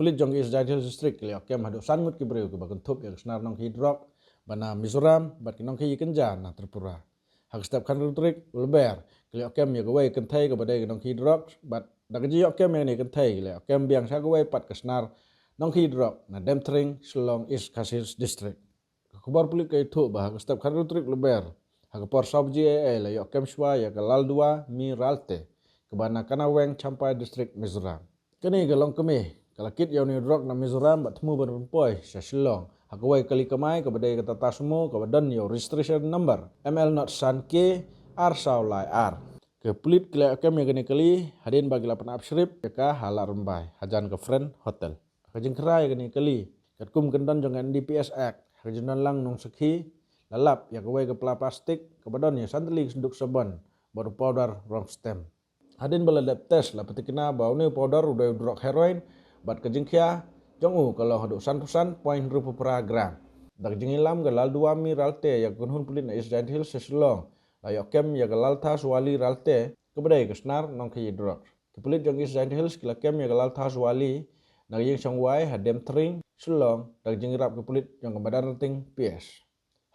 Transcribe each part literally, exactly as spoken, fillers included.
Pulit jong ka East Jaintia Hills District ki la ïoh kem haduh san ngut ki briew kiba kynthup ïa ka snar nongkhaïi drok ba na Mizoram bad ki nongkhaïi kynja na Tripura. Ha ka step khathynriew tarik u Lber ki la ïoh kem ïa kawei ka kynthei kaba dei ka nongkhaïi drok, bad da ka jingïoh kem ïa kane ka kynthei ki la ïoh kem biang sha kawei pat ka snar nongkhaïi drok na Demthring, Shillong, East Khasi Hills District. Ka khubor pulit ka ïathuh ba ha ka step khathynriew tarik u Lber ha ka por saw baje ei ei la ïoh kem shuwa ïa ka Lalduwa Mi Ralte kaba na Kanaweng, Champhai District, Mizoram. Kane ka longkmie ka la kit ïa une u drok na Mizoram bad thmu ban pynpoi sha Shillong ha kawei ka kali kamai kaba dei ka Tata Sumo kaba don ïa u registration number M L not san K ar saw lai ar. Ka pulit ki la kem ïa kane ka kali hadien ba ki la pynap shrip ïa ka ha Ladrymbai hajan ka Friend Hotel. Ha ka jingkhrai ïa kane ka kali, katkum kyndon jong ka N D P S Act, ha ka jingdon lang nongsakhi, la lap ïa kawei ka pla plastik kaba don ïa san tylli ki synduk sabon bad u powder Rongstem. Hadien ba la dep test la pynthikna ba une u powder u dei u drok heroin bad ka jingkhia jong u ka long haduh sanphew san point hynriewphew phra gram. Da ka jingïalam ka Lalduwa Mi Ralte ïa ka kynhun pulit na East Jaintia Hills sha Shillong, la ïoh kem ïa ka Laltha Suwali Ralte kaba dei ka snar nongkhaïi drok. Ki pulit jong East Jaintia Hills ki la kem ïa ka Laltha Suwali na ka ïing shongwai ha Demthring, Shillong, da ka jingïarap ki pulit jong ka Madanrting P S.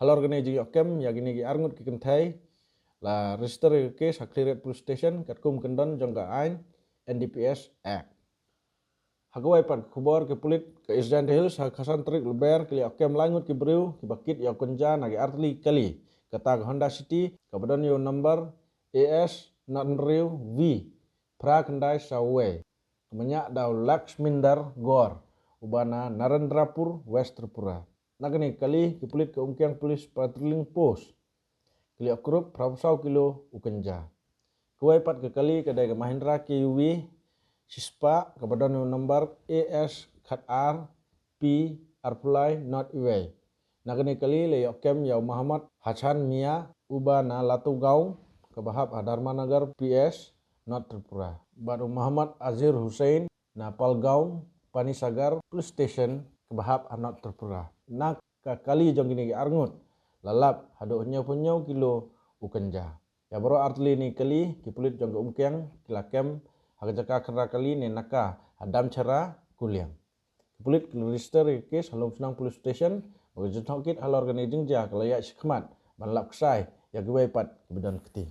Halor kane ka jingïoh kem ïa kine ki arngut ki kynthei, la register ïa ka case ha Khliehriat Police Station katkum kyndon jong ka aiñ N D P S Act. Ha kawei pat ka khubor, ki pulit ka East Jaintia Hills ha ka san tarik u Lber ki la ïoh kem lai ngut ki briew kiba kit ïa u kynja na ki artylli ki kali, kata ka Honda City kaba don ïa u number A S not hynriew V phra khyndai saw wei, kaba ñiah da u Laxminder Gor uba na Narendrapur, West Tripura. Na kane ka kali ki pulit ka Umkiang Police Patrolling Post ki la ïoh krup phraphew saw kilo u kynja. Kawei pat ka kali ka dei ka Mahindra K U V shispah kaba don ïa u number A S khatar P arphew lai not wei. Na kane ka kali la ïoh kem ïa u Mohammad Hassan Mia uba na Latugaon kaba hap ha Dharmanagar P S, North Tripura, bad u Mohammad Azir Hussain na Palgaon, Panisagar Police Station kaba hap ha North Tripura. Na ka kali jong kine ki arngut, la lap haduh hynñiewphew hynñiew kilo u kynja. Ïa baroh artylli ne kali ki pulit jong ka Umkiang ki la kem ha ka jaka khynra kali ne naka ha Damchara, Kuliang. Ki pulit ki la register ïa ka case ha Lumshnong Police Station bad ka jingtohkit halor kane ka jingjia ka la ïaid shakhmat ban lap ksai ïa kiwei pat kiba don kti.